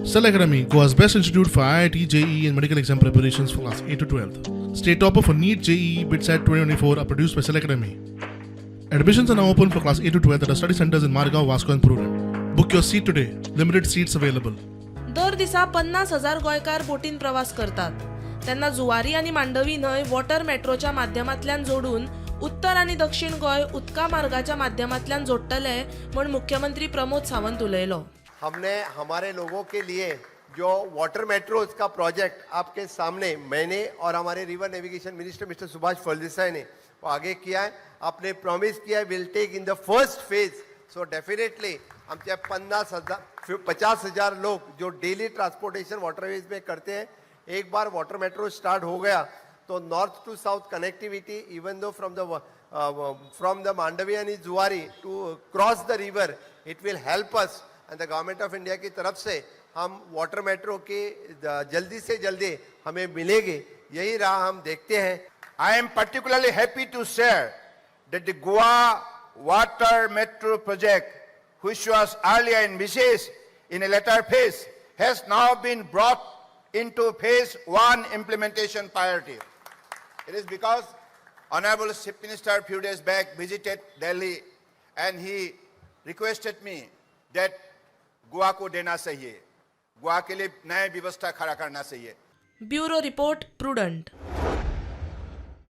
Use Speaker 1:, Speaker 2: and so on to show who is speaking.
Speaker 1: Cell Academy, Goa's best institute for IIT, JEE, and medical exam preparations for class 8 to 12. State topper for NEET, JEE, BITSAT 2024 are produced by Cell Academy. Admissions are now open for class 8 to 12 at our study centers in Margao, Vasco, and Prudent. Book your seat today. Limited seats available.
Speaker 2: दर दिसा 50,000 गोंयकार बोटीन प्रवास करतात तेन्ना जुवारी आनी मांडवी न्हंय water मेट्रोच्या माध्यमांतल्यान जोडून उत्तर आनी दक्षिण गोंय उदका मार्गाच्या माध्यमांतल्यान जोडटले म्हूण मुख्यमंत्री प्रमोद सावंत उलयलो.
Speaker 3: हमने हमारे लोगों के लिए जो वाटर मेट्रोज का प्रोजेक्ट आपके सामने मैंने और हमारे river navigation minister mister Subhash Phaldesai ने वो आगे किया है. आपने प्रॉमिस किया है, will take in the first phase. So definitely आमचे 50,000, 50,000 लोग जो डेली ट्रांसपोर्टेशन वाटरवेज में करते हैं, एक बार वाटर मेट्रो स्टार्ट हो गया तो north to south connectivity, even though from the Mandovi आणि Zuari to cross the river, it will help us. And the Government of India की तरफ से हम वाटर मेट्रो की जल्दी से जल्दी हमें मिलेगी, यही राह हम देखते हैं.
Speaker 4: I am particularly happy to share that the Goa Water Metro project, which was earlier envisaged in a later phase, has now been brought into phase one implementation priority. It is because Honorable Chief Minister few days back visited Delhi and he requested me that Goa को देना चाहिए, Goa K लिए नया व्यवस्था खड़ा करना चाहिए.
Speaker 2: Bureau report, Prudent.